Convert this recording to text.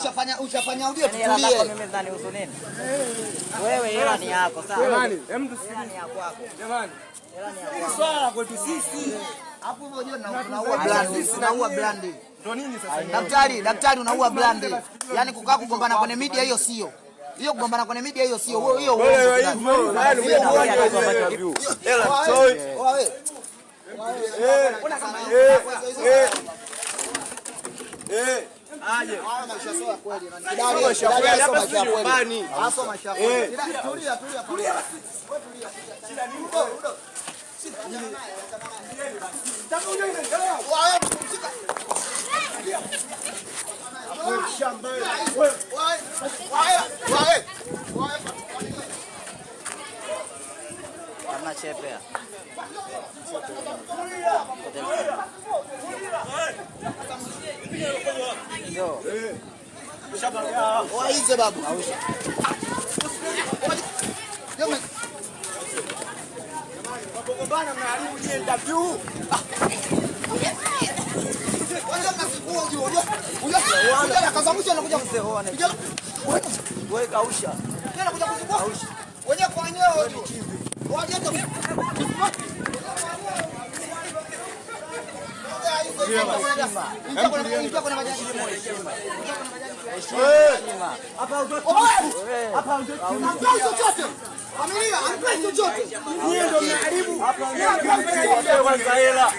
Ushafanya audio, Yaani hela zako tutulie. Mimi zinanihusu nini? Wewe hela ni yako, sawa? Jamani, hem Hela ni ya kwako. Jamani. Hela ni ya Hili kwako. swala la kwetu sisi. Hapo hivyo unajua unaua brand, unaua brand. Ndio nini sasa? Daktari, daktari, unaua brand. Yaani kukaa kugombana kwenye media hiyo sio. Hiyo kugombana kwenye media hiyo sio. Hiyo Wewe uongo. hivyo, yaani wewe hela toi. Wewe. Eh, eh, eh. Aje. Haya maisha sio ya kweli. Sio maisha ya kweli, hapa si nyumbani. Hasa maisha ya kweli. Tulia, tulia, tulia. Wewe tulia. Shida nini? Udo, udo. Wewe pumzika. Wewe shamba. Wewe. Wewe, wewe, wewe. Hamna chepe. Ndio. Waize babu. Mnapogombana mnaharibu interview. Kwanza mnasukua ujue, ujue. Ujue akazamisha anakuja kupiga. Wewe kausha. Tena anakuja kuzingua. Wenyewe kwa wenyewe ujue. Waje hata Ingia kwenye majaji. Heshima. Hampewi chochote. Familia, hampewi chochote. Nyie ndio mnaharibu. Kwanza hela.